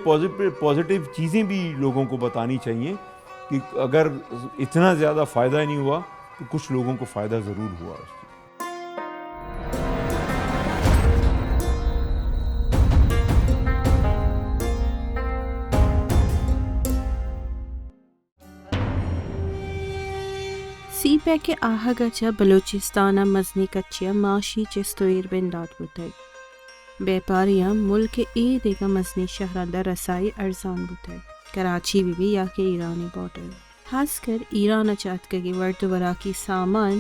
Positive, positive چیزیں بھی لوگوں کو بتانی چاہیے کہ اگر اتنا زیادہ فائدہ نہیں ہوا تو کچھ لوگوں کو فائدہ ضرور ہوا اس چیز۔ سی پیک ءِ آہگ ءَ چہ بلوچستان ءَ مزنیں کچے ءَ معاشی چست ءُ ایر بندات بوتگ۔ بیپاریاں ملک ءِ اے دگہ مزنیں شہراں داں رسائی ارزان بوتگ، کراچی بہ بی یا کہ ایران ءِ بارڈر۔ ہاسکر ایران ءَ چہ اتکگیں ورد ءُ وراکی سامان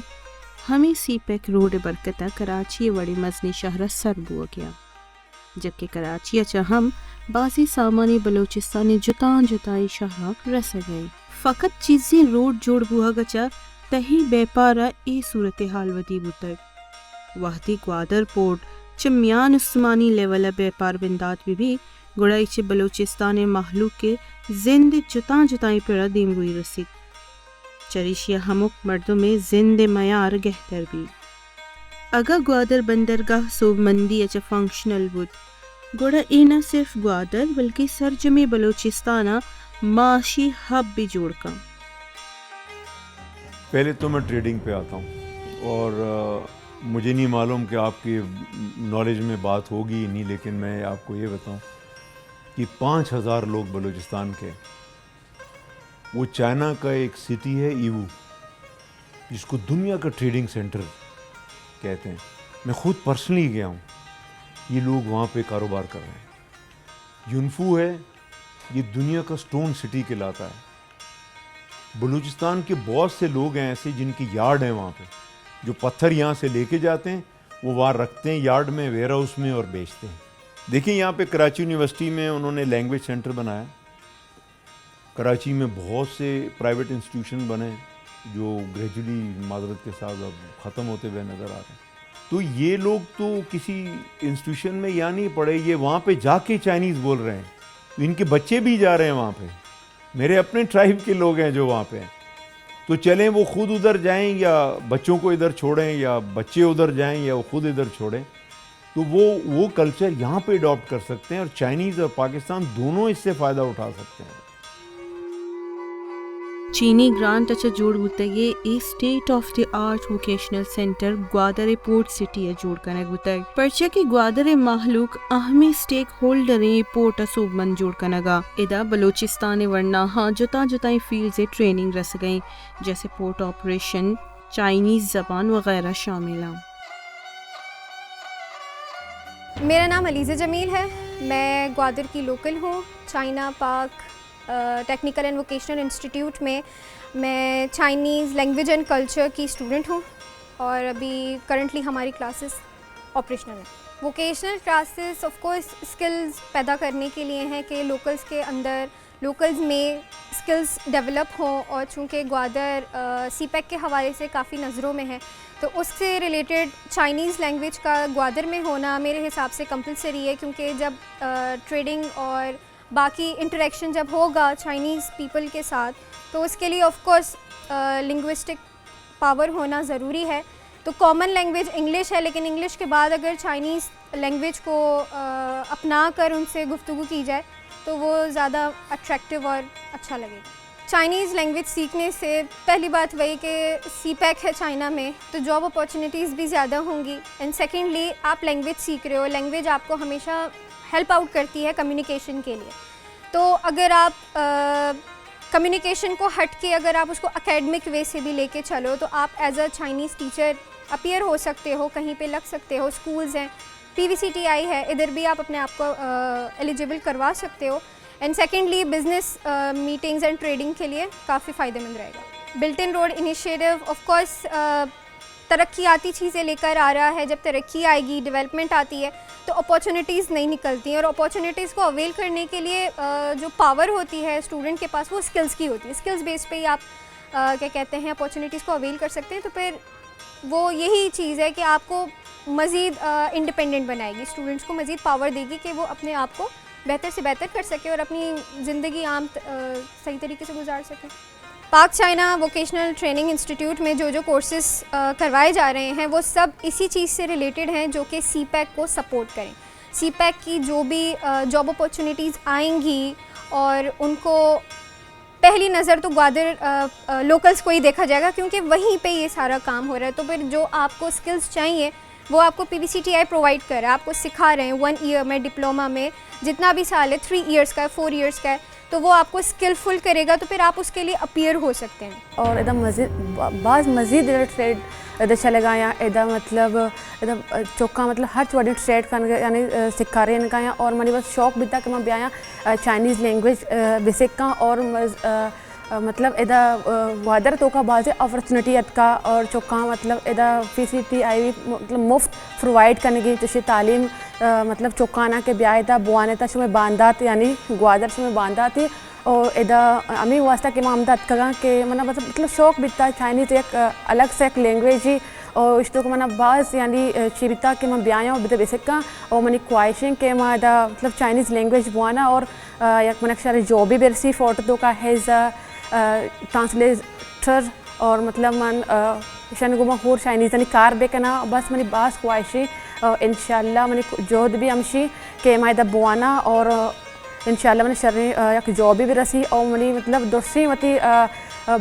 ہمے سی پیک روڈ ءِ برکت ءَ کراچی ءِ وڑیں مزنیں شہر ءَ سر بوگ ءَ انت، جبکہ کراچی ءَ چہ ہم بازیں سامانے بلوچستان ءِ جتاں جتائیں شہراں رسگ ءَ انت۔ فقط چیزیں روڈ جوڑ بوہگ ءَ چہ تہی بیپار ءَ اے صورتحال ودی بوتگ۔ وہدے گوادر پورٹ چہ میان استمانی لیول ءَ بیپار بندات بہ بیت، گڑا اے چہ بلوچستان ءِ مہلوک ءِ زند ءِ جتاں جتائیں پڑ ءَ دیمروئی رسیت۔ چریشی ءَ ہمک مردم ءِ زند ءِ میار گہتر بیت۔ اگاں گوادر بندرگاہ سوبمندی ءَ چہ فنکشنل بوت، گڑا اے نہ صرف گوادر بلکہ سرجمیں بلوچستان ءَ معاشی ہب بہ جوڑ کنت۔ پہلے تو میں ٹریڈنگ پہ آتا ہوں اور، آ، مجھے نہیں معلوم کہ آپ کی نالج میں بات ہوگی یا نہیں، لیکن میں آپ کو یہ بتاؤں کہ پانچ ہزار لوگ بلوچستان کے، وہ چائنا کا ایک سٹی ہے ایوو، جس کو دنیا کا ٹریڈنگ سینٹر کہتے ہیں۔ میں خود پرسنلی گیا ہوں، یہ لوگ وہاں پہ کاروبار کر رہے ہیں۔ یونفو ہے، یہ دنیا کا سٹون سٹی کہلاتا ہے۔ بلوچستان کے بہت سے لوگ ہیں ایسے جن کی یارڈ ہیں وہاں پہ، جو پتھر یہاں سے لے کے جاتے ہیں، وہ وہاں رکھتے ہیں یارڈ میں، ویئر ہاؤس میں اور بیچتے ہیں۔ دیکھیں، یہاں پہ کراچی یونیورسٹی میں انہوں نے لینگویج سینٹر بنایا۔ کراچی میں بہت سے پرائیویٹ انسٹیٹیوشن بنے جو گریجولی، معذرت کے ساتھ، اب ختم ہوتے ہوئے نظر آ رہے ہیں۔ تو یہ لوگ تو کسی انسٹیٹیوشن میں یا نہیں پڑھے، یہ وہاں پہ جا کے چائنیز بول رہے ہیں، تو ان کے بچے بھی جا رہے ہیں وہاں پہ۔ میرے اپنے ٹرائب کے لوگ ہیں جو وہاں پہ ہیں۔ تو چلیں، وہ خود ادھر جائیں یا بچوں کو ادھر چھوڑیں، یا بچے ادھر جائیں یا وہ خود ادھر چھوڑیں، تو وہ، وہ کلچر یہاں پہ اڈاپٹ کر سکتے ہیں اور چائنیز اور پاکستان دونوں اس سے فائدہ اٹھا سکتے ہیں۔ چینی گرانٹ ءَ چہ جوڑ بوتگیں a state of the art vocational centre Gwadar ءِ پورٹ سٹی ءَ جوڑ کنگ بوتگ، پرچا کہ گوادر ءِ مہلوک اہمیں اسٹیک ہولڈریں پورٹ ءَ سوبمند جوڑ کنگ ءَ۔ ادا بلوچستان ءِ ورناہاں جتاں جتائیں فیلڈز ءِ ٹریننگ رسگ ءَ انت، جیسے پورٹ آپریشن، چائنیز زبان وغیرہ شامل ہیں۔ میرا نام علیزہ جمیل ہے، میں گوادر کی لوکل ہوں۔ چائنا پاک، آ، ٹیکنیکل اینڈ ووکیشنل انسٹیٹیوٹ میں میں چائنیز لینگویج اینڈ کلچر کی اسٹوڈنٹ ہوں اور ابھی کرنٹلی ہماری کلاسز آپریشنل ہیں۔ Vocational classes of course skills پیدا کرنے کے لیے ہیں کہ لوکلز کے اندر، لوکلز میں اسکلز ڈیولپ ہوں، اور چونکہ گوادر، آ، سی پیک کے حوالے سے کافی نظروں میں ہے، تو اس سے ریلیٹڈ چائنیز لینگویج کا گوادر میں ہونا میرے حساب سے کمپلسری ہے، کیونکہ جب، آ، ٹریڈنگ اور باقی انٹریکشن جب ہوگا چائنیز پیپل کے ساتھ، تو اس کے لیے آف کورس، آ، لنگوسٹک پاور ہونا ضروری ہے۔ تو کامن لینگویج انگلش ہے، لیکن انگلش کے بعد اگر چائنیز لینگویج کو، آ، اپنا کر ان سے گفتگو کی جائے، تو وہ زیادہ اٹریکٹیو اور اچھا لگے گا۔ چائنیز لینگویج سیکھنے سے پہلی بات وہی کہ سی پیک ہے چائنا میں، تو جاب اپارچونیٹیز بھی زیادہ ہوں گی۔ اینڈ سیکنڈلی، آپ لینگویج سیکھ رہے ہو، لینگویج آپ کو ہمیشہ ہیلپ آؤٹ کرتی ہے کمیونیکیشن کے لیے۔ تو اگر آپ، آ، کمیونیکیشن کو ہٹ کے اگر آپ اس کو اکیڈمک وے سے بھی لے کے چلو، تو آپ as a Chinese teacher appear ہو سکتے ہو، کہیں پہ لگ سکتے ہو، اسکولز ہیں، پی وی سی ٹی آئی ہے، ادھر بھی آپ اپنے آپ کو، آ، ایلیجیبل کروا سکتے ہو۔ And secondly, business, uh, meetings and trading کے لیے کافی فائدہ مند رہے گا۔ Belt and road initiative, of course, uh, ترقیاتی چیزیں لے کر آ رہا ہے۔ جب ترقی آئے گی، ڈیولپمنٹ آتی ہے، تو اپارچونیٹیز نہیں نکلتی ہیں، اور اپارچونیٹیز کو اویل کرنے کے لیے، آ، جو پاور ہوتی ہے اسٹوڈنٹ کے پاس، وہ اسکلز کی ہوتی ہے۔ اسکلز بیس پہ ہی آپ، آ، کیا کہتے ہیں، اپارچونیٹیز کو اویل کر سکتے ہیں۔ تو پھر وہ یہی چیز ہے کہ آپ کو مزید، آ، انڈیپینڈنٹ بنائے گی، اسٹوڈنٹس کو مزید پاور دے گی کہ وہ اپنے آپ کو بہتر سے بہتر کر سکے اور اپنی زندگی عام ت-، آ، صحیح طریقے سے گزار سکے۔ پاک چائنا ووکیشنل ٹریننگ انسٹیٹیوٹ میں جو جو کورسز، آ، کروائے جا رہے ہیں، وہ سب اسی چیز سے ریلیٹڈ ہیں جو کہ سی پیک کو سپورٹ کریں۔ سی پیک کی جو بھی جاب اپرچونیٹیز آئیں گی اور ان کو پہلی نظر تو گوادر لوکلز کو ہی دیکھا جائے گا، کیونکہ وہیں پہ یہ سارا کام ہو رہا ہے۔ تو پھر جو آپ کو اسکلز چاہیے، وہ آپ کو پی وی سی ٹی آئی پرووائڈ کر رہا ہے، آپ کو سکھا رہے ہیں ون ایئر میں، ڈپلوما میں، جتنا بھی سال ہے، تھری ایئرس کا ہے، فور ایئرس کا ہے، تو وہ آپ کو اسکلفل کرے گا، تو پھر آپ اس کے لیے اپیئر ہو سکتے ہیں۔ اور ادا مزید، باز مزید ادا ٹریڈ ادا چلگا یا ادا مطلب ادا چکاں مطلب ہر وڑیں ٹریڈ کنگ یعنی سکھارینگا یا، اور منی بس شوق بیتا کہ من بیایا چائنیز لینگویج بسکاں اور مز-، مطلب ادا گوادر توکا بازیں اپرچونیٹی اتکا اور چکاں مطلب ادا پی سی ٹی آئی مطلب مفت پرووائڈ کنگی چشی تعلیم، مطلب چکانا کہ بیائے تا بوانے تا شمے باندات یعنی گوادر شمے بانداتی۔ اور ادا ہمیں واسطہ کہ ما ہمدا اتکگاں کہ منا مطلب مطلب شوق بیتا چائنیز یک الگ سے یک لینگویجی اور اشتو کہ منا باز یعنی چی بیتا کہ من بیایاں اور بدا بسکاں اور منی خواہشیں کہ ما ادا مطلب چائنیز لینگویج بوانا اور یک منک شر جابی برسی فورٹ توکا ہیز ٹرانسلیٹر اور مطلب من اشانی گوما ہور چائنیزانی کار بکناں۔ بس منی باز خواہشیں، انشاءاللہ منی جہد بھی ہمشی کہ ما ادا بوانا اور انشاءاللہ منی شریں یک جابی بھی رسی اور منی مطلب درسیں وتی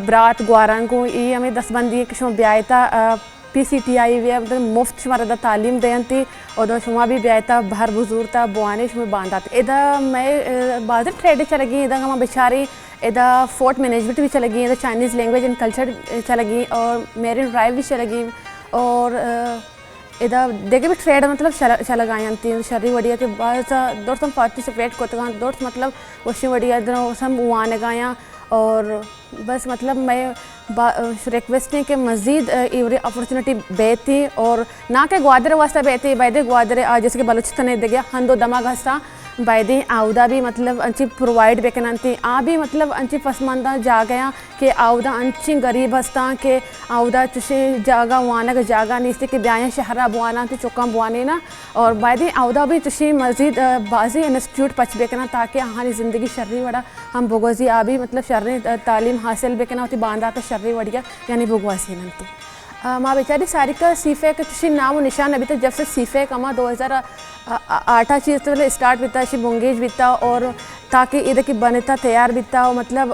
برات گواران کو ای ہمیں دستبندی کہ شما بیائے تا پی سی ٹی آئی وی مطلب مفت شمارا دا تعلیم دینتی اور دا شما بھی بیائے تا بہر بزور تا بوانے شما باندات۔ ادا میں بازیں ٹریڈ چلگی، ادا ہما بچاری ادا فورٹ مینجمنٹ بھی چلگی، ادا چائنیز لینگویج اینڈ کلچر چلگی اور میرین ڈرائیو بھی چلگی اور ادا دگہ بھی ٹریڈ مطلب چلگا انتی شری وڑیا کہ باز درست ہم پارٹیسپیٹ کتگاں، درست مطلب وشیں وڑیا درست ہم وانگایاں اور بس مطلب میں ریکویسٹ ہیں کہ مزید ایوری اپرچونیٹی بیتی اور نہ کہ گوادر واسطہ بیتی، بایدے گوادر آ جیسے کہ بلوچستان دگہ ہند و دمگ ہستاں، بایدے اودا بھی مطلب انچی پرووائیڈ بکننتی، آ بھی مطلب انچی پسماندہ جاگہ آں کہ اودا انچیں غریب ہستاں کہ اودا چشیں جاگہ وانگ جاگہ نیستی کہ بیایں شہرا بواناں تو چکاں بوانیناں اور بایدیں اودا بھی چشیں مزید بازیں انسٹیٹیوٹ پچ بکناں تاکہ آہانی زندگی شری وڑا ہم بگوزی، آ بھی مطلب شریں تعلیم حاصل بکناں، وتی باندات شری وڑیا یعنی بگوازیننتی۔ ما بیچاری ساریکا سی فیک چشیں نام و نشان نبیتا، جب سے سی فیک ہما دو ہزار آٹھا چیز تو اسٹارٹ بیتا، اشی بنگیج بیتا اور تاکہ ادا کہ بنتا تیار بیتا و مطلب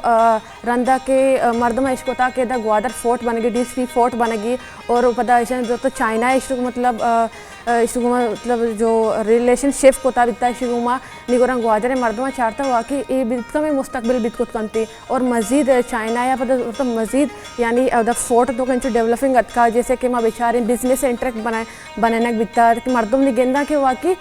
رندا کہ مردم اش کتا کہ ادا گوادر فورٹ بنگی، ڈی سی فورٹ بنگی اور پدا اشان جو تو چائنا اش مطلب اشی گوما مطلب جو ریلیشن شپ کتا بیتا اشی گوما نی گوراں گوادر مردماں چارتا واقعی اے بیت کمیں مستقبل بیت کت کنتی اور مزید چائنا یا پدا مزید یعنی اودا فورٹ تو کنچو ڈیولپنگ اتکا جیسے کہ ما بیچاریں بزنس سینٹر بنائیں بنائینگ بیتا کہ مردم نی گنداں کہ واقعی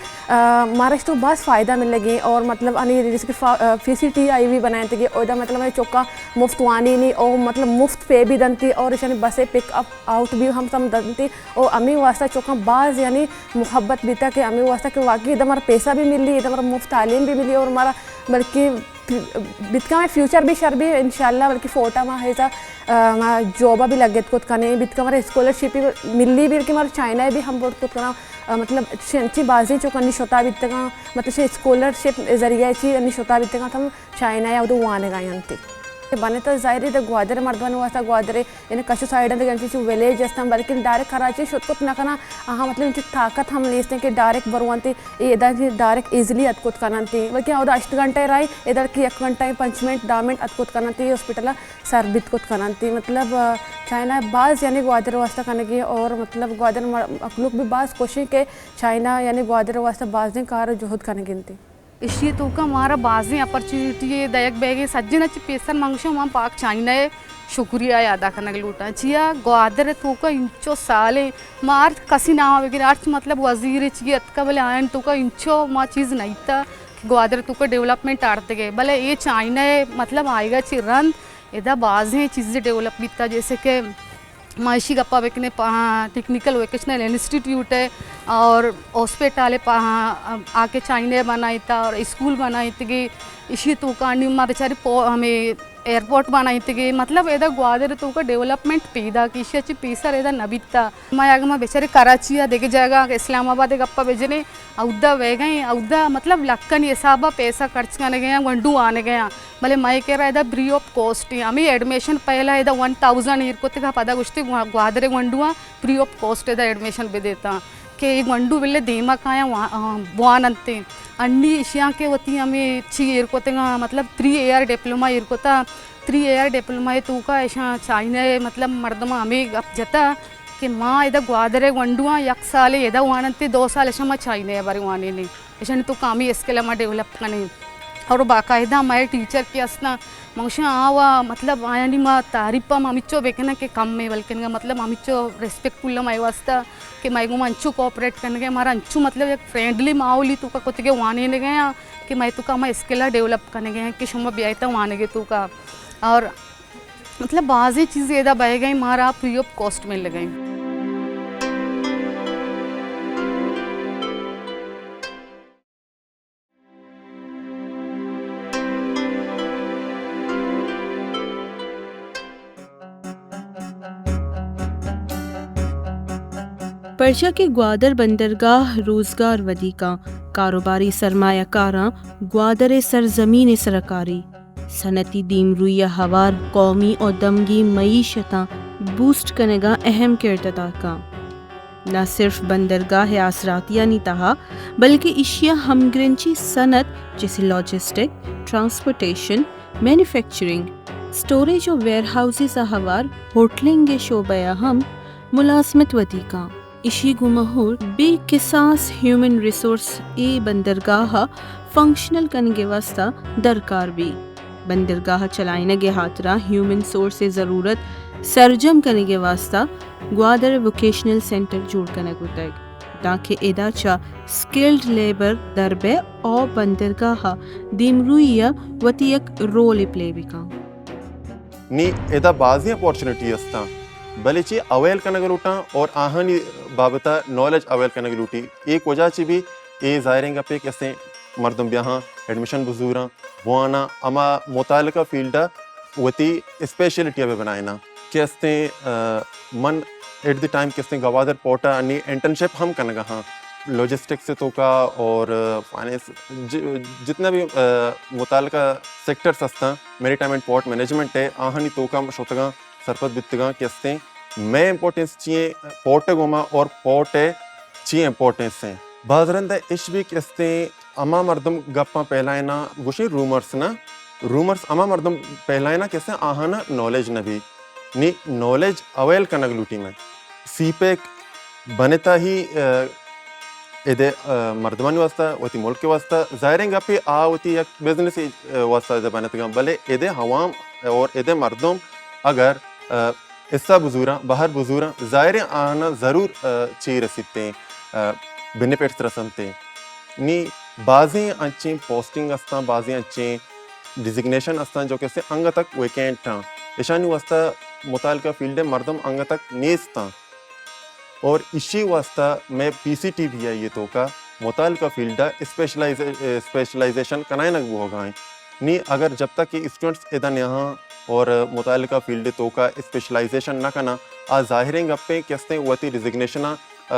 مارا اشتو باز فائدہ ملگی اور مطلب انی جیسے کہ پی سی ٹی آئی وی بنائینتگی اودا مطلب چکا مفت وانی نی او مطلب مفت پے بھی دنتی اور اشانی بسے پک اپ آؤٹ بھی ہم سم دنتی۔ او ہمے واسطہ چکاں باز یعنی محبت بیتا کہ ہمے واسطہ کہ واقعی ادا مارا پیسہ بھی ملی، ادا مارا مفت تعلیم بھی ملی اور مارا بلکہ بیتکا میں فیوچر بھی شر بھی انشاءاللہ بلکہ فوٹا ما ہیزا ما جوبا بھی لگت کت کنے، بیتکا مارا اسکالرشپ بھی ملی، بلکہ مارا چائنا بھی ہم برت کت کنا، مطلب چنچی بازی چکانی شتا بیتگاں، مطلب چہ اسکالرشپ ذریعہ چی انی شتا بیتگاں تم چائنا یا ادو وانگا انتی۔ بنے تو ظاہری دے گوادر مردمانی واسطہ گوادر یعنی کشو سائیڈ دے انچو ویلیج استن بلکن ڈائریکٹ کراچی شت کت نہ کنا، آہاں مطلب انچو طاقت ہم نیستن کہ ڈائریکٹ برونتی، اے ادا کہ ڈائریکٹ ایزیلی اتکت کننتی، بلکہ اودا ہشت گھنٹہ رائی ادا کہ یک گھنٹہ پنچ منٹ دہ منٹ اتکت کننتی ہاسپٹل سر بیت کت کننتی۔ مطلب چائنا باز یعنی گوادر واسطہ کنگی اور مطلب گوادر مخلوق بھی باز خوشی کہ چائنا یعنی گوادر واسطہ بازیں کار و جہد کنگی انتی۔ ایشی توکا مارا بازیں اپرچونیٹی دئیگ بیگیں سجن اچ پیسر منگشاں من پاک چائنا ء شکریہ ادا کنگ لوٹاں۔ چیا گوادر توکا انچو سالیں ما ہر کسی نام بگیر ہرچ مطلب وزیر چی اتکا بلے آئین توکا انچو ما چیز نیتا کہ گوادر توکا ڈیولپمنٹ آرتگے بلے اے چائنا ء مطلب آئیگا چی رند ادا بازیں چیزیں ڈیولپ بیتا جیسے کہ ما ایشی گپا بکنیں، ٹیکنیکل ووکیشنل انسٹیٹیوٹ ہے اور ہاسپٹل ہے، آ کے چائنا بنائیتا اور اسکول بنائیتگی، ایشی توکا نی ما بچاری ہمیں ایئرپورٹ بنائیتگی، مطلب ادا گوادر توکا ڈیولپمنٹ پیدا کی، ایشی اچی پیسر ادا نہ بیتا۔ ما اگہ ما بچاری کراچی یا دگہ جگہ اسلام آباد گپا بجنیں، اودا ویگئیں، اودا مطلب لکھانی حسابا پیسہ خرچ کنگے آں، گونڈو آنگے آں۔ بلے مئے کرا ادا فری آف کاسٹ ایں۔ ہمے ایڈمیشن پہلا ادا ون تھاؤزنڈ ایر کتگا، پدا گوشتے گوا-، گوادر گونڈواں فری آف کاسٹ ادا ایڈمیشن بدیتاں۔ کہ اے گونڈو بلے دیما کایاں وا-، آ، بوان انت۔ انی اشیاں کہ وتی ہمیں چی ایر کتگاں، مطلب تھری ایئر ڈپلوما ایر کتا، تھری ایئر ڈپلوما ءِ توکا اشاں چائنا ءِ مطلب مردماں ہمیں گپ جتا کہ ما ادا گوادر ءِ گونڈواں یک سال ادا واننتے، دو سال اشاں ما چائنا ءَ بر وانینے۔ اشانی توکا ہمیں اسکل ما ڈیولپ کنیں۔ اور باقاعدہ مئے ٹیچر کہ استاں، من گوشاں آ وا مطلب آیانی ما تعریف ہم ہمچو بکناں کہ کم ایں، بلکن مطلب ہمچو ریسپیکٹ فل ایں مئے واسطہ کہ مئے گوما انچو کوآپریٹ کنگے، مارا انچو مطلب یک فرینڈلی ماحولی توکا کتگے وانینگے آں کہ مئے توکا ہما اسکل ڈیولپ کنگے آں کہ شما بیائیتا وانگے توکا۔ اور مطلب بازیں چیزے ادا بئیگے مارا فری آف کاسٹ ملگے۔ پرچا کہ گوادر بندرگاہ روزگار ودی کاں، کاروباری سرمایہ کاراں گوادر ءِ سرزمین ءِ سرا کاری، صنعتی دیمروئی ءِ ہوار قومی ءُ دمگی معیشتاں بوسٹ کنگ ءَ اہم کرد ادا کاں۔ نہ صرف بندرگاہ ءِ آسراتیانی تہا، بلکہ ایشی ءِ ہمگرنچی صنعت، جیسے لاجسٹک، ٹرانسپورٹیشن، مینوفیکچرنگ، اسٹوریج ءُ ویئر ہاؤسز ءِ ہوار ہوٹلنگ ءِ شعبہ ءَ ہم ملازمت ودی کاں۔ ایشی گوما ہور بے کساس ہیومن ریسورس اے بندرگاہ ءِ فنکشنل کنگ ءِ واسطہ درکار بی۔ بندرگاہ ءِ چلائینگ ءِ ہاترا ہیومن سورس ءِ ضرورت سرجم کنگ ءِ واسطہ گوادر ءَ ووکیشنل سینٹر جوڑ کنگ بوتگ، تاکہ ادا چہ سکلڈ لیبر در بئے ءُ بندرگاہ ءِ دیمروئی ءَ وتی یک رولے پلے بکاں۔ نی ادا بازیں اپورچونیٹی استاں، بلے چی اویل کنگ لوٹاں اور آہانی بابت ءَ نالج اویل کنگ لوٹی۔ اے کجا چی بی، اے ظاہریں گپے کہ استیں مردم بیاہاں، ایڈمیشن بزوراں، بواناں، ہما متعلقہ فیلڈ ءَ وتی اسپیشلٹی ءَ بہ بنائیناں۔ کہ استیں، آ، من ایٹ دی ٹائم کہ استیں گوادر پورٹ ءَ انی انٹرنشپ ہم کنگا ہاں، لاجسٹکس ءِ توکا اور، آ، فائنینس، ج-، جتنا بھی، آ، متعلقہ سیکٹرز استاں، میری ٹائم اینڈ پورٹ مینجمنٹ ءِ، آہانی توکا ہم شتگاں، سرپد بیتگاں کہ استیں مئے امپورٹنس چی ایں پورٹ ءِ گوما اور پورٹ ءِ چی امپورٹنس ایں۔ باز رند ءَ اش بی کہ استیں ہما مردم گپاں پھیلائیناں، گوشیں رومرز نا، رومرز ہما مردم پھیلائیناں کہ استیں آہانا نالج نہ بی۔ نی نالج اویل کنگ لوٹی مئے۔ سی پیک بنتا ہی، آ، ادے، آ، مردمانی واسطہ، وتی ملک ءِ واسطہ، ظاہریں گپے آ وتی یک بزنس، آ، واسطہ ادے بنتگاں، بلے ادے عوام اور ادے مردم اگر، آ، حصہ بزوراں، بہر بزوراں، ظاہریں آہانا ضرور، آ، چی رسیتیں، آ، بینیفٹس رسنتیں۔ نی بازیں انچیں پوسٹنگ استاں، بازیں انچیں ڈیزگنیشن استاں جو کہ استیں انگت تک ویکینٹ آں، اشانی واسطہ متعلقہ فیلڈ ءِ مردم انگت تک نیستاں۔ اور اشی واسطہ مئے پی سی ٹی وی آئی ءِ توکا متعلقہ فیلڈ ءَ اسپیشلائز-، اسپیشلائزیشن کنائینگ بوہگا ایں۔ نی اگر جب تک کہ اسٹوڈنٹس ادا نیاہاں اور متعلقہ فیلڈ ءِ توکا اسپیشلائزیشن نہ کناں، آ ظاہریں گپیں کہ استیں وتی ڈیزگنیشن ءَ، آ،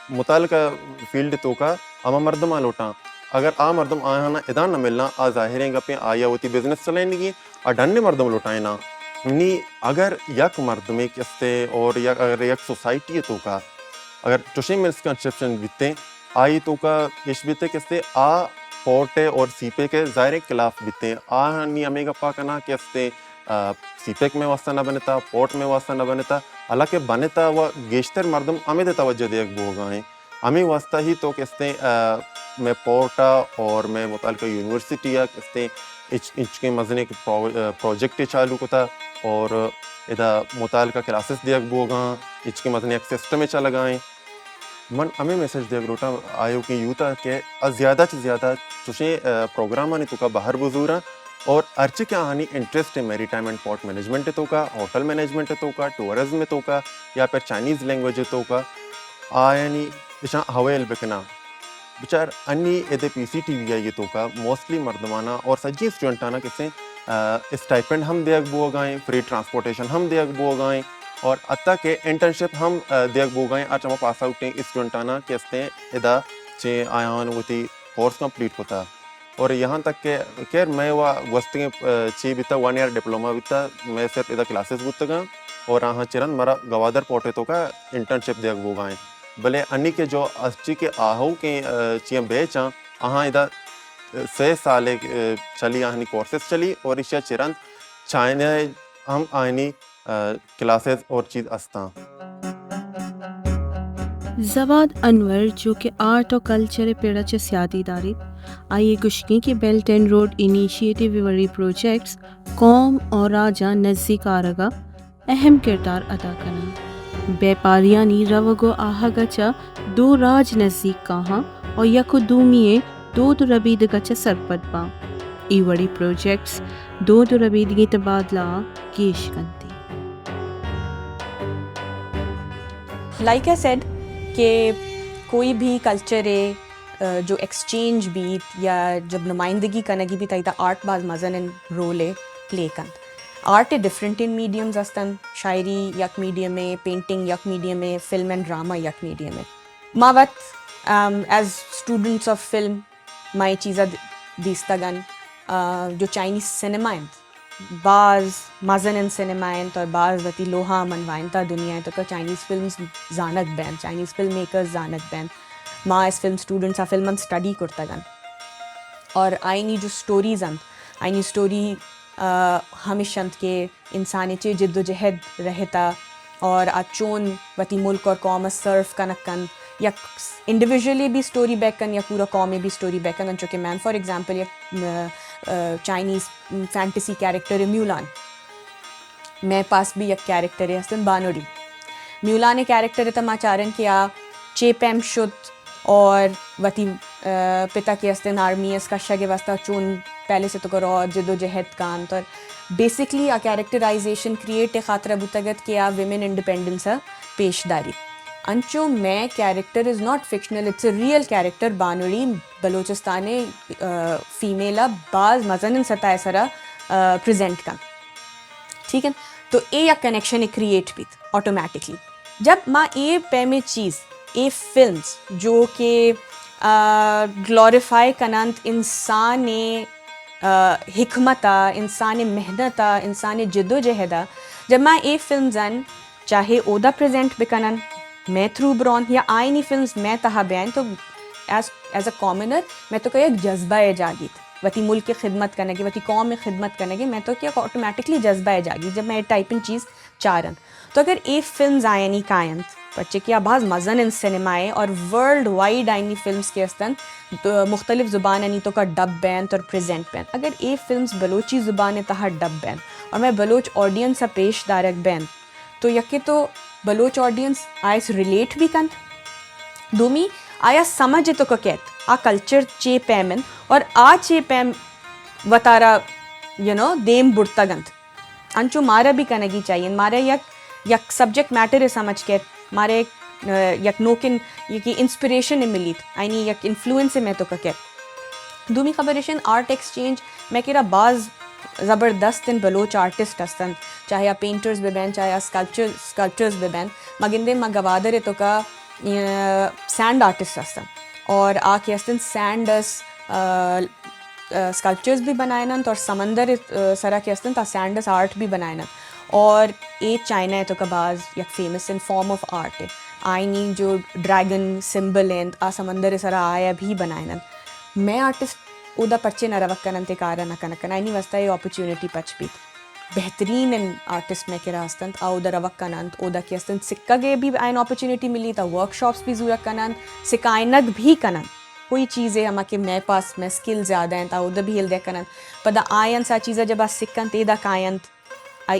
متعلقہ فیلڈ ءِ توکا ہما مردماں لوٹاں۔ اگر آ مردم آہانا ادا نہ ملاں، آ ظاہریں گپیں آئی ءَ وتی بزنس چلائینگی آ ڈن مردم لوٹائیناں۔ نی اگر یک مردمے کہ استے اور یک، اگر یک سوسائٹی ءِ توکا اگر چوشیں مسکنسپشن بیتیں، آئی توکا اش بیتے کہ استے آ پورٹ ءِ اور سی پیک ءِ ظاہریں خلاف بیتیں۔ آ نی ہمے گپا کناں کہ استے، آ، سی پیک مئے واسطہ نہ بنتا، پورٹ مئے واسطہ نہ بنتا، حالانکہ بنتا و گیشتر مردم ہمے دے توجہ دیگ بوگا ایں۔ ہمے واسطہ ہی تو کہ استیں، آ، مئے پورٹ ءَ اور مئے متعلقہ یونیورسٹی ءَ کہ استیں اچ-، انچکیں مزنیں پرو-، آ، پروجیکٹ چالو کتا اور ادا متعلقہ کلاسز دیگ بوگاں، انچکیں مزنیں یک سسٹم چلگا ایں۔ من ہمے میسج دیگ لوٹاں آیوکیں یوتھ ءَ کہ آ زیادہ چہ زیادہ چوشیں، آ، پروگرامانی توکا بہر بزوراں اور ہرچی کہ آہانی انٹرسٹ ایں میری ٹائم اینڈ پورٹ مینجمنٹ ءِ توکا، ہوٹل مینجمنٹ ءِ توکا، ٹورازم ءِ توکا یا پھر چائنیز لینگویج ءِ توکا، آیانی اشاں حویل بکناں۔ بچار انی ادے پی سی ٹی وی آئی ءِ توکا موسٹلی مردمانا اور سجی اسٹوڈنٹانا کسیں، آ، اسٹائپنڈ ہم دیگ بوگا ایں، فری ٹرانسپورٹیشن ہم دیگ بوگا ایں اور حتی کہ انٹرنشپ ہم، آ، دیگ بوگا ایں، ہر چما پاس آؤٹیں اسٹوڈنٹانا کہ استیں ادا چہ آیان وتی کورس کمپلیٹ کتا۔ اور یہاں تک کہ خیر مئے وا گوستگیں، آ، چی بیتا، ون ایئر ڈپلوما بیتا، مئے صرف ادا کلاسز بوتگاں اور آہاں چرند مارا گوادر پورٹ ءِ توکا انٹرنشپ دیگ بوگا ایں۔ بلے انی کہ جو اسچی کہ آہو کہ چیاں بیچاں، آہاں ادا سے سالے چلی، آہانی کورسز چلی اور ایشیا چرند چائنا ہم آہانی کلاسز اور چیز استاں۔ زواد انور جو کہ آرٹ و کلچر پڑ چہ سیادی داریت، آئی گشگیں کہ بیلٹ اینڈ روڈ انیشیٹو وڑی پروجیکٹس قوم و راجاں نزیک آرگا اہم کردار ادا کناں۔ بیپاریانی روگ و آہگ ء چہ دو راج نزیک کاہاں و یک و دومی ء دود و ربیدگ ء چہ سرپد باں۔ اے وڑیں پروجیکٹس دود و ربیدگیں تبادلہ ء گیش کنت۔ لائک آئی سیڈ کہ کوئی بھی کلچر ہے جو ایکسچینج بیت یا جب نمائندگی کنگی بیت، ایدا آرٹ باز مزن رول پلے کنت۔ آرٹ ڈفرنٹ ان میڈیمز استن، شاعری یک میڈیم ہے، پینٹنگ یک میڈیم ہے، فلم اینڈ ڈرامہ یک میڈیم ہے۔ ما وت ایز اسٹوڈنٹس آف فلم ما اے چیزا دیستگن۔ جو چائنیز سینما انت، باز مزنیں سینما انت اور باز وتی لوہا من وائنتا دنیا ء توکا چائنیز فلمز زانگ بین، چائنیز فلم میکرز زانگ بین۔ ما ایز فلم اسٹوڈنٹس آ فلم ہم اسٹڈی کرتگن اور آئینی جو اسٹوریز انت، آئینی اسٹوری ہمیش انت کہ انسان چے جد و جہد رہتا اور آ چون وتی ملک اور قوم ء سرو کنگ کنت، یک انڈیویژلی بھی اسٹوری بیک کن یا پورا قوم بھی اسٹوری بیک کن۔ انچو کہ من فار ایگزامپل یک چائنیز فینٹیسی کیریکٹر میولان، مئے پاس بھی یک کیریکٹر ہستن بانوڑی۔ میولان کیریکٹر تہ ما چارن کہ آ چے پیم شت اور وتی پتا کہ ہستن آرمی اس کشگ واسطہ چون پہلے سے تو کرو جد و جہد کانت اور بیسکلی آ کیریکٹرائزیشن کریئٹ خاطرہ بوتگت کہ آ ویمن انڈیپینڈنس پیش داری۔ انچو مئے character is not fictional, it's a real character. بانوڑی بلوچستان فیمیل باز مزن سطح سرا پریزنٹ کن، ٹھیک ہے؟ تو اے یک کنیکشن کریئٹ بیت آٹومیٹکلی۔ جب ما اے پیمیں چیز، اے فلمز جو کہ گلوریفائی کننت انسان حکمت ء، انسان محنت ء، انسان جد و جہد ء، جب ما اے فلمز ان چاہے اودا پریزنٹ بکنن مئے تھرو برون یا آئینی فلمز مئے تہا بیائیں تو ایز ایز اے کامنر مئے تو کہ یک جذبہ ء جاگیت وتی ملک ء خدمت کنگے، وتی قوم ء خدمت کنگے، مئے تو کہ آٹومیٹکلی جذبہ ء جاگیت جب مئے اے ٹائپیں چیز چارن۔ تو اگر اے فلمز آیانی کاینت، پرچے کہ آ باز مزن انت سینما ء اور ورلڈ وائڈ آئینی فلمز کہ استن مختلف زبانانی توکا ڈب بینت اور پریزنٹ بینت، اگر اے فلمز بلوچی زبان ء تہا ڈب بینت اور مئے بلوچ آڈینس ء پیش دارگ بینت، تو یکے تو بلوچ آڈینس آئس ریلیٹ بھی کنت، دومی آیا سمجھ توکا کیت آ کلچر چے پیم انت اور آ چے پیم وتارا یو نو دیم بڑتگ انت۔ انچو مارا بھی کنگی چاہیے، مارا یک یک سبجیکٹ میٹر سمجھ کیت، مارا یک یک نوکن یک انسپریشن ملیت، آئینی یک انفلوئنس مئے توکا کیت۔ دومی خبر ایش انت آرٹ ایکسچینج مئے کرا باز زبردست انت، بلوچ آرٹسٹ ہستنت، چاہے آ پینٹرز بہ بین، چاہے آ اسکلپچر اسکلپچرز بہ بین۔ ما گندیں ما گوادر ء توکا سینڈ آرٹسٹ ہستنت اور آ کہ ہستنت سینڈ اس اسکلپچرز بھی بنائیننت اور سمندر سرا کہ ہستنت آ سینڈ اس آرٹ بھی بنائیننت اور اے چائنا ء توکا باز یک فیمس انت فارم آف آرٹ ء۔ آئینی جو ڈریگن سمبل انت آ سمندر سرا آیا بھی بنائیننت۔ مئے آرٹسٹ اودا پرچے نہ روگ کننت، اے کارا نہ کنگ کننت، آئینی واسطہ اے اپرچونٹی پچ بیت۔ بہترین ان آرٹسٹ مئے کرا ہستنت، آ اودا روگ کننت، اودا کہ ہستنت سکگ ء بھی آئین اپرچونٹی ملیت، آ ورکشاپس بھی زورگ کننت، سکائینگ بھی کننت۔ کوئی چیزے ہما کہ مئے پاس مئے سکل زیادہ انت، آ اودا بھی ہیل دیگ کننت۔ پدا آیان سا چیزا جب آ سکنت، ایدا کاینت، آئی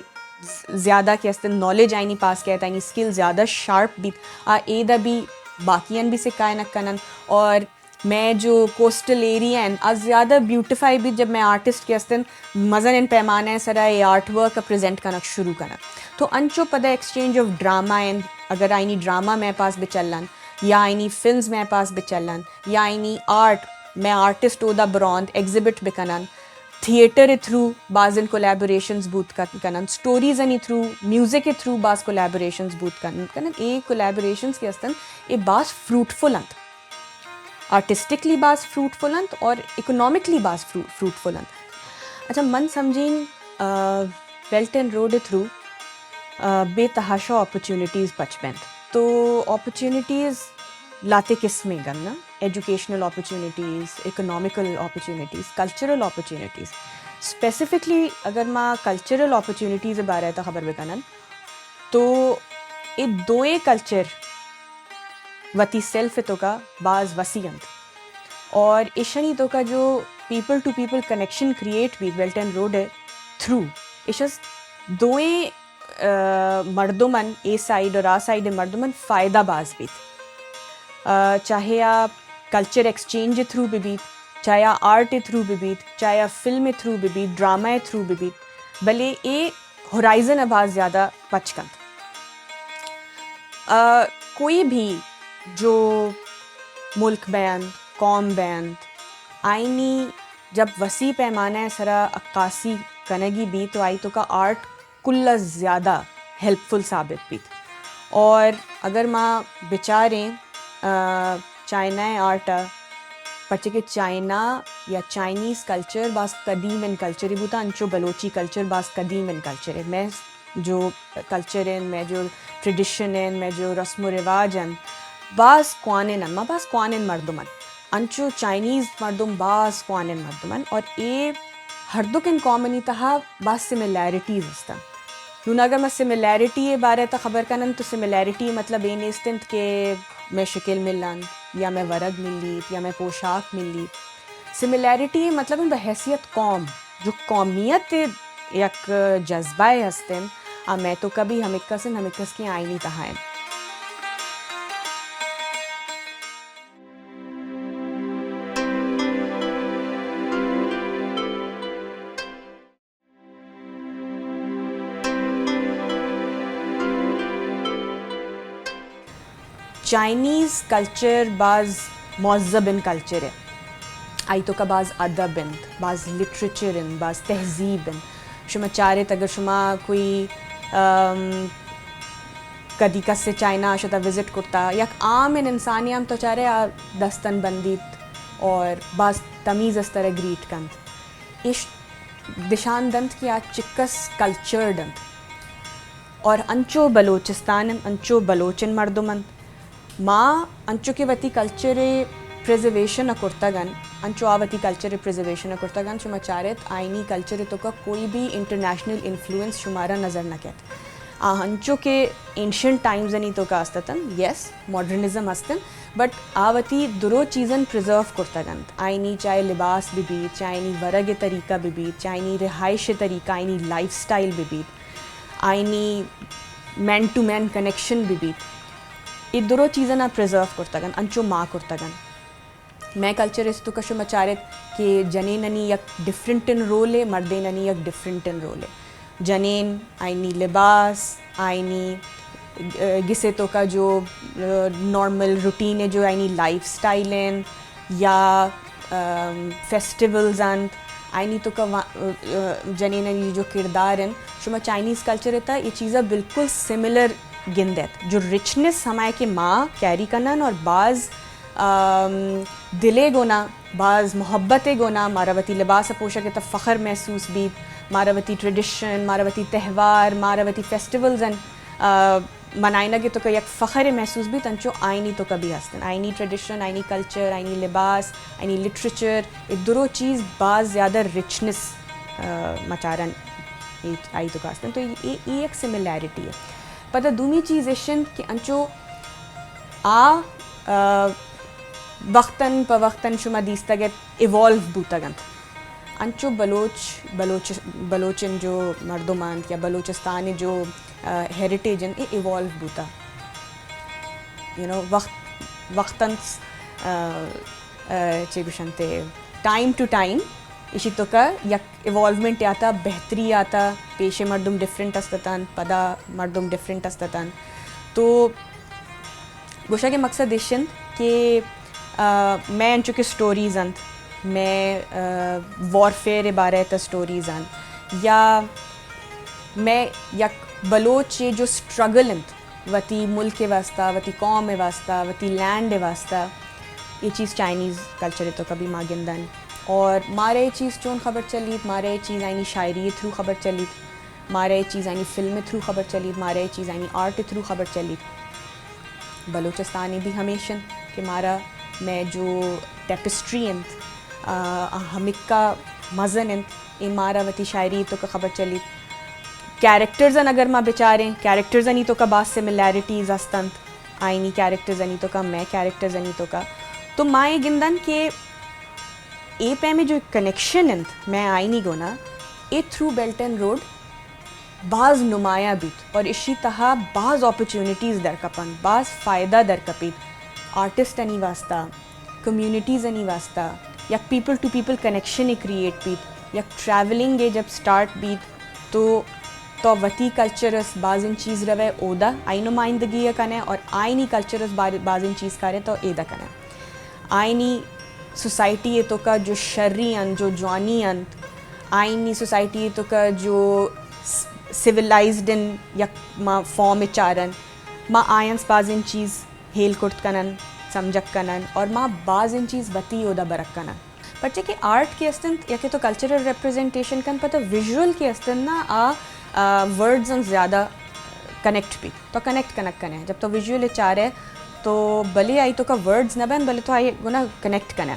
زیادہ کہ ہستنت نالج آئینی پاس کیت، آئینی سکل زیادہ شارپ بیت، آ ایدا بھی باقیان بھی سکائینگ کننت۔ اور مئے جو کوسٹل ایریا انت آ زیادہ بیوٹیفائی بیت جب مئے آرٹسٹ کہ ہستنت مزنیں پیمانہ ء سرا اے آرٹ ورک ء پریزنٹ کنگ شروع کننت۔ تو انچو پدا ایکسچینج آف ڈرامہ انت، اگر آئینی ڈرامہ مئے پاس بچلنت یا آئینی فلمز مئے پاس بچلنت یا آئینی آرٹ مئے آرٹسٹ اودا برونت ایگزیبٹ بکننت، تھیٹر ء تھرو بازن کولیبوریشنز بوت کن-، کننت، سٹوریز آنی تھرو، میوزک ء تھرو باز کولیبوریشنز بوت کن-، کننت۔ اے کولیبوریشنز کہ ہستنت اے باز فروٹفل انت۔ آرٹسٹکلی باز فروٹفل انت اور اکنامکلی باز فرو-، فروٹفل انت۔ اچھا، من سمجھین، آ، بیلٹ اینڈ روڈ تھرو، آ، بے تحاشا اپرچونٹیز پچ بنت۔ تو اپرچونٹیز لاتے قسمیں گن نا، educational opportunities, economical opportunities, cultural opportunities. Specifically اگر ما کلچرل اپرچونیٹیز بارے تا خبر بکنن تو اے دوئیں کلچر وتی سیلف توکا باز وسیع انت اور ایشانی توکا جو people to people connection create بیت بیلٹ اینڈ روڈ تھرو، ایش دوئیں مردمن، اے سائیڈ اور آ سائیڈ مردمن فائدہ باز بیت۔ چاہے آ کلچر ایکسچینج تھرو بہ بیت، چاہے آ آرٹ تھرو بہ بیت، چاہے آ فلم تھرو بہ بیت، ڈرامہ تھرو بہ بیت، بلے اے ہورائزن باز زیادہ پچ کنت۔ کوئی بھی جو ملک بینت، قوم بینت، آئینی جب وسیع پیمانہ سرا عکاسی کنگی بیت تو آئی توکا آرٹ کل از زیادہ ہیلپ فل ثابت بیت۔ اور اگر ما بچاریں چائنا آرٹ، پرچہ کہ چائنا یا چائنیز کلچر باز قدیم ان کلچر بوتا، انچو بلوچی کلچر باز قدیم ان کلچر ہے۔ میں جو کلچر ہیں، میں جو ٹریڈیشن ہیں، میں جو رسم و رواج ہیں، باز کوانن ہیں، ما باز کوانن مردم ہیں۔ انچو چائنیز مردم باز کوانن مردم ہیں اور اے ہر دو کن قومنی تہا باز سملیرٹیز ہستن۔ نون اگر ما سملیرٹی بارے تا خبر کنن تو سملیرٹی مطلب اے نیستنت کہ میں شکل ملان یا میں ورگ ملیت یا میں پوشاک ملیت۔ سملیرٹی مطلب بحیثیت قوم جو قومیت یک جذبہ ہستن، آ میں تو کبھی ہمکس ہیں، ہمکس کی آئینی تہا ہیں۔ چائنیز کلچر باز مہذب ان کلچر ہے۔ آئی توکا باز ادب انت، باز لٹریچر انت، باز تہذیب انت۔ شما چارت اگر شما کوئی کدی کس چائنا شتا وزٹ کرتا، یک عام ان انسانی ہم تو چارے آ دستن بندیت اور باز تمیز اس طرح گریٹ کنت۔ ایش دشان دنت کہ آ چکس کلچرڈ انت اور انچو بلوچستان انت، انچو بلوچن مردم انت۔ ما انچو کہ وتی کلچر پریزرویشن کرتگن، انچو آ وتی کلچر پریزرویشن کرتگن، شما چارت آئینی کلچر توکا کوئی بھی انٹرنیشنل انفلوئنس شمارا نظر نہ کیت۔ آ انچو کہ اینشنٹ ٹائمز انی توکا استتن، یس، ماڈرنزم استن، بٹ آ وتی درو چیزن پریزرو کرتگنت۔ آئینی چاہے لباس بہ بیت، چاہے آئینی ورگ طریقہ بہ بیت، چاہے آئینی رہائش طریقہ، آئینی لائف سٹائل بہ بیت، آئینی مین ٹو مین کنیکشن بہ بیت، اے درو چیزاں پریزرو کرتگن، انچو ما کرتگن۔ مئے کلچر اس توکا شما چارت کہ جنینانی یک ڈفرنٹن رول ہے، مردینانی یک ڈفرنٹن رول ہے۔ جنین آئینی لباس، آئینی، آ، گسے توکا جو، آ، نارمل روٹین ہے، جو آئینی لائف سٹائل ہیں یا، آم، فیسٹیولز انت، آئینی توکا وا-، آ، جنینانی جو کردار ہیں، شما چائنیز کلچر تا یہ چیزا بالکل سملر گندیت۔ جو رچنس ہمائے کہ ما کیری کنن اور باز، آم، دلے گونا، باز محبت گونا، مارا وتی لباس پوشک تا فخر محسوس بیت، مارا وتی ٹریڈیشن، مارا وتی تہوار، مارا وتی فیسٹیولز ہیں، آ، منائینگ توکا یک فخر محسوس بیت، انچو آئینی توکا بھی ہستن۔ آئینی ٹریڈیشن، آئینی کلچر، آئینی لباس، آئینی لٹریچر، اے درو چیز باز زیادہ رچنس، آ، مچارن اے، آئی توکا ہستن۔ تو اے، اے یک سملیرٹی ہے۔ پدا دومی چیز ایش انت کہ انچو آ، آ، وقتاً پہ وقتاً شما دیستگ ات ایوالو بوتگ انت۔ انچو بلوچ، بلوچ، بلوچن جو مردم انت یا بلوچستان جو، آ، ہیریٹیج انت، اے ایوالو بوتا۔ یو نو، وقت، وقتاً، آ، آ، چے گوشنتے، ٹائم ٹو ٹائم ایشی توکا یک ایوالومنٹ آتا، بہتری آتا، پیش مردم ڈفرنٹ استتن، پدا مردم ڈفرنٹ استتن۔ تو گوشگ ءِ مقصد ایش انت کہ، آ، مئے انچو کہ سٹوریز انت، مئے، آ، وارفیئر ءِ بارہ ءَ تہ سٹوریز انت، یا مئے یک بلوچ ءِ جو سٹرگل انت وتی ملک ءِ واستہ، وتی قوم ءِ واستہ، وتی لینڈ ءِ واستہ، اے چیز چائنیز کلچر ءِ توکا بھی ما گندن۔ اور مارا اے چیز چون خبر چلیت؟ مارا اے چیز آئینی شاعری ءِ تھرو خبر چلیت۔ مارا اے چیز آئینی فلم ءِ تھرو خبر چلیت، مارا اے چیز آئینی آرٹ ءِ تھرو خبر چلیت۔ بلوچستان ءَ بھی ہمیش انت۔ کہ مارا مئے جو ٹیپسٹری انت، آ، آ ہمکا مزن انت، اے مارا وتی شاعری توکا خبر چلیت۔ کیریکٹرز ان اگر ما بچاریں، کیریکٹرز انی توکا باز سملیرٹیز ہست انت، آئینی کیریکٹرز انی توکا، مئے کیریکٹرز انی توکا۔ تو ما اے گندن کہ اے پیمیں جو کنیکشن انت مئے آئینی گونا، اے تھرو بیلٹ اینڈ روڈ باز نمایاں بیت اور اشی تہا باز اپرچونیٹیز در کپنت، باز فائدہ در کپیت آرٹسٹ انی واسطہ، کمیونٹیز انی واسطہ، یک پیپل ٹو پیپل کنیکشن ء کریئیٹ بیت، یک ٹریولنگ ء جب سٹارٹ بیت تو تو وتی کلچر اس بازن چیز روے اودا آئی نمائندگی ء کنے اور آئینی کلچر اس بار-، بازن چیز کارے تو ایدا کنے۔ آئینی سوسائٹی ء توکا جو شری انت، جو جوانی انت، آئینی سوسائٹی ء توکا جو س-، سیولائزڈ ان یک ما فارم ء چارن، ما آئینس بازن چیز ہیل کرت کنن، سمجھک کنن اور ما بازن چیز وتی اودا برک کنن۔ پرچہ کہ آرٹ کہ است انت، یکے تو کلچرل ریپریزنٹیشن کن، پتہ ویژول کہ است انت نا، آ، آ، ورڈز ان زیادہ کنیکٹ بیت۔ تو کنیکٹ کنک کنے۔ جب تو ویژول چارے تو بلے آئی توکا ورڈز نہ بین، بلے تو آئی گنا کنیکٹ کنے۔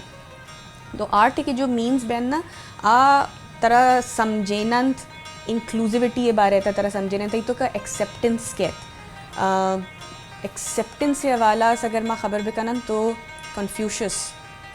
تو آرٹ کے جو مینز بین نا، آ ترا سمجھیننت، انکلوزیوٹی ء بارے تا ترا سمجھیننت، آئی توکا ایکسپٹنس کیت۔ آ، ایکسپٹنس ء حوالہ اس اگر ما خبر بکنن تو کنفیوشس،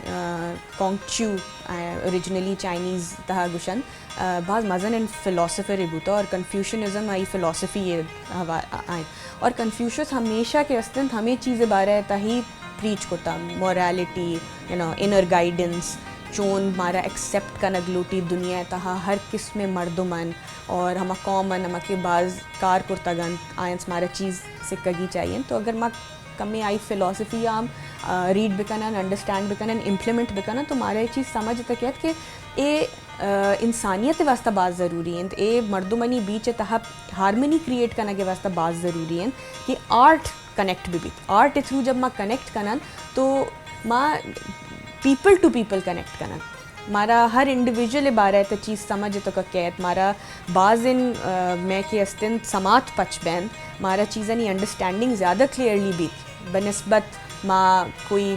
آ، کانگچیو، آ، اوریجنلی چائنیز تہا گوشن، آ، باز مزن ان فلاسفر ء بوتا اور کنفیوشنزم آئی فلاسفی ء حوا-، آئیں۔ اور کنفیوشس ہمیشہ کہ استنت ہمیں چیز بارے تہی پریچ کرتا، مورالیٹی، یو نو، انر گائیڈنس، چون مارا ایکسپٹ کنگ لوٹی دنیا تہا ہر قسم مردمن اور ہما کامن ہما کہ باز کار کرتگ انت، آئنس مارا چیز سکگی چاہیے۔ تو اگر ما کمیں آئی فلاسفی ہم، آ، ریڈ بکنن، انڈرسٹینڈ بکنن، امپلیمنٹ بکنن، تو مارا یہ چیز سمجھ تک کہ اے، آ، انسانیت واسطہ باز ضروری انت۔ اے مردمانی بیچ تہا ہارمنی کریئیٹ کنگ واسطہ باز ضروری انت کہ آرٹ کنیکٹ بہ بیت۔ آرٹ تھرو جب ما کنیکٹ کنن تو ما پیپل ٹو پیپل کنیکٹ کنن۔ مارا ہر انڈیویژل بارے تہ چیز سمجھ تو کیت، مارا باز ان، آ، میں کہ استن سماعت پچ بین، مارا چیزانی انڈرسٹینڈنگ زیادہ کلیئرلی بیت بنسبت ما کوئی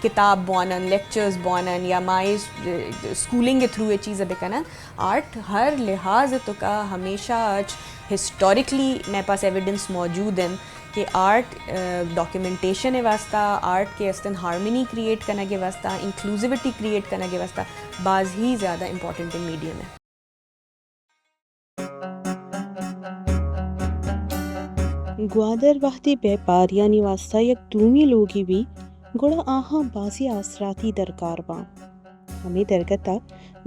کتاب بوانن، لیکچرز بوانن یا ما اے، آ، اسکولنگ تھرو اے چیز بکنن۔ آرٹ ہر لحاظ تو کا ہمیشہ اچ ہسٹوریکلی میں پاس ایویڈنس موجود ہیں کہ آرٹ، آ، ڈاکیومنٹیشن ء واسطہ، آرٹ کے استن ہارمنی کریئیٹ کنگ ء واسطہ، انکلوزیوٹی کریئیٹ کنگ ء واسطہ باز ہی زیادہ امپورٹنٹ میڈیم ہے۔ گوادر وہدے بیپاریانی واسطہ یک دومی لوگی بی، گڑا آہاں بازی آسراتی درکار باں۔ ہمے درگت ء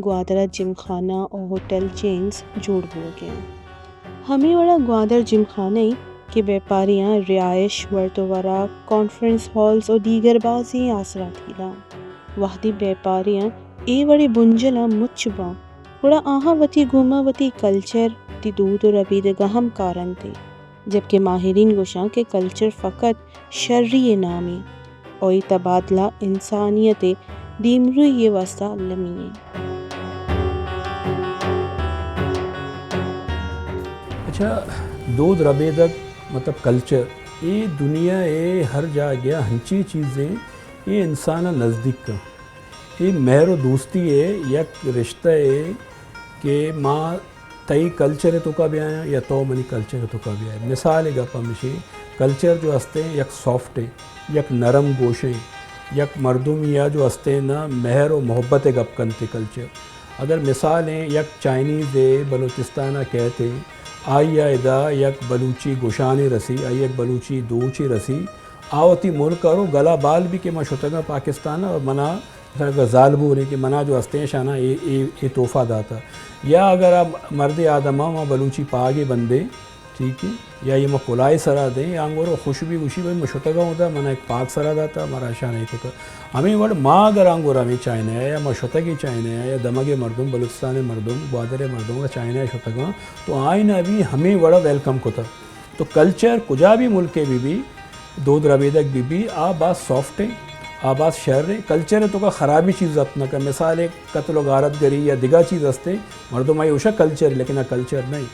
گوادر ء جمخانہ و ہوٹل چینز جوڑ بوگ ء انت۔ ہمے وڑ ء گوادر جمخانہ ء کہ بیپاریاں رہائش، ورد و وراک، کانفرنس ہالز و دیگر بازیں آسراتی داں۔ وہدے بیپاریاں اے وڑیں بنجلاں مچ باں، گڑا آہاں وتی گوما وتی کلچر، وتی دود و ربیدگاں ہم کارنت۔ جبکہ ماہرین گوشاں کہ کلچر فقط شری ء نامے و اے تبادلہ انسانیت ء دیمروئی ء واسطہ المی ایں۔ اچھا، دود ربیدگ مطلب کلچر، اے دنیا ء ہر جاگہ ہنچیں چیزیں اے انسان ء نزدیک کن۔ اے مہر و دوستی ء یک رشتہ ء کہ ما تئی کلچر ء توکا بیایاں یا تو منی کلچر ء توکا بیائے۔ مثال ء گپ ہمیشی، کلچر جو ہستے یک سافٹ ء، یک نرم گوشے، یک مردمی ء جو ہستے نا مہر و محبت ء گپ کنتے کلچر۔ اگر مثال ء یک چائنیز ء بلوچستان ء کہتے، آئی ء ادا یک بلوچی گوشانے رسی، آئی یک بلوچی دوچے رسی، آ وتی ملک ء رو گلا بال بی کہ من شتگاں پاکستان ء اور منا مثلاً اگر زالبولے کہ منا جو ہستیں شانا اے، اے، اے تحفہ داتا۔ یا اگر آ مردے آدم آ ما بلوچی پاگے بندے، ٹھیک ہے، یا یہ ما کلائی سرا دیں، یا انگور خوش بھی گوشی بھائی ما شتگا ہوتا، منا ایک پاگ سرا داتا، مارا شان ایک ہوتا۔ ہمیں وڑ ما اگر انگور ہمیں چائنا ہے، یا ما شتگی چائنا ہے، یا دمگے مردم، بلوچستان مردم، گوادر مردم، اگر چائنا ہے شتگا، تو آئین ابھی ہمیں وڑا ویلکم کتا۔ تو کلچر کجا بھی ملکے بہ بی، دود ربیدگ بہ بی، آ باز سافٹ ایں، آ باز شر ایں۔ کلچر ء توکا خرابی چیز ضبط نہ کن۔ مثال ء قتل و غارت گری یا دگہ چیز ہستے، مردم آئی اوشا کلچر، لیکن آ کلچر نہیں۔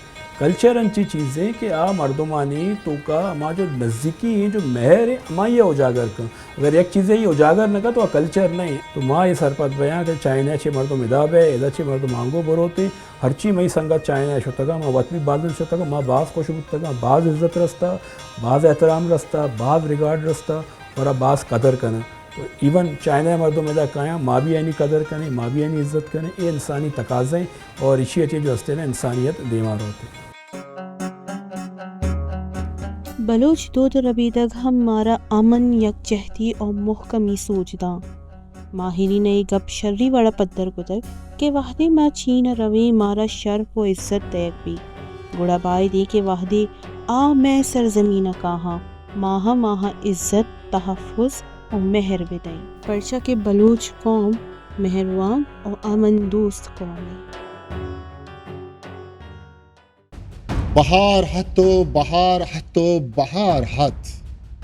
کلچر انچیں چیزے کہ آ مردمانی توکا ہما جو نزیکی ہیں، جو مہر ہیں، ہمائی ءَ اجاگر کن۔ اگر یک چیزے ای اجاگر نہ کن تو آ کلچر نہ ہیں۔ تو ما اے سرپد بیاں کہ چائنا چے مردم ادا بئے، ادا چے مردم آنگو بروتیں۔ ہرچی مئی سنگت چائنا شتگاں، ما وت بھی بازن شتگاں، ما باز خوش بوتگاں، باز عزت رستا، باز احترام رستا، باز ریگارڈ رستا، اور باز قدر کناں۔ تو ایون چائنا ءِ مردم ادا کایاں، ما بھی آیانی قدر کنیں، ما بھی آیانی عزت کنیں۔ اے انسانی تقاضا ہیں اور ایشی ءَ چہ جو ہستے نا انسانیت دیما روت۔ بلوچ دود ءُ ربیدگ ہم مارا امن، یکجہتی ءُ مہکمی سوج داں۔ ماہرین ءَ اے گپ شری وڑا پدر کتگ کہ وہدے ما چین ءَ رویں مارا شرپ ءُ عزت دئیگ بیت، گڑا بائدیں کہ وہدے آ مئے سرزمین ءَ کاہاں ما ہم آہاں عزت، تحفظ ءُ مہر بدئیں، پرچا کہ بلوچ قوم مہروان ءُ امن دوست قومے۔ بہار ہت ءُ بہار ہت ءُ بہار ہت،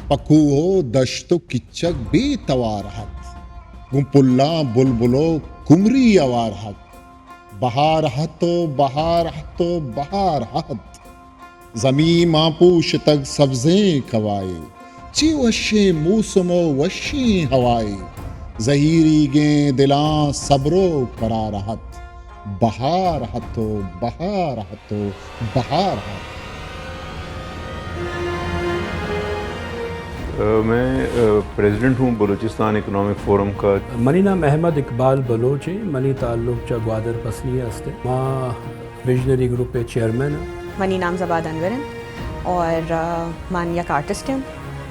پہ کوہ ءُ دشت ءُ کچک بے توار ہت، گوں پلاں بلبل ءُ کمری ہوار ہت۔ بہار ہت ءُ بہار ہت ءُ بہار ہت، زمین ماں پوشتگ سبزیں کوائے۔ چی وشیں موسم ءُ وشیں ہوائے، زہیریگیں دلاں صبر ءُ قرار ہت۔ بہار ہت ءُ بہار ہت ءُ بہار ہت۔ میں، آ، پریزیڈنٹ ہوں بلوچستان اکنامک فورم کا۔ منی نام احمد اقبال بلوچ ہے، منی تعلق چا گوادر پسنی است ہے۔ ما ویژنری گروپ ءِ چیئرمین آں۔ منی نام زباد انور انت اور، آ، من یک آرٹسٹ آں،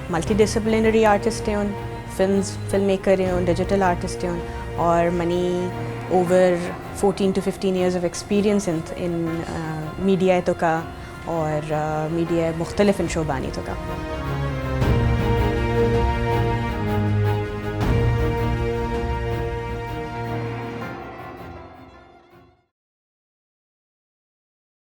ملٹی ڈسپلنری آرٹسٹ آں، فلمز، فلم میکر آں، ڈیجیٹل آرٹسٹ آں اور many over fourteen to fifteen years of experience انت ان، آ، میڈیا توکا اور، آ، میڈیا مختلف ان شعبانی توکا۔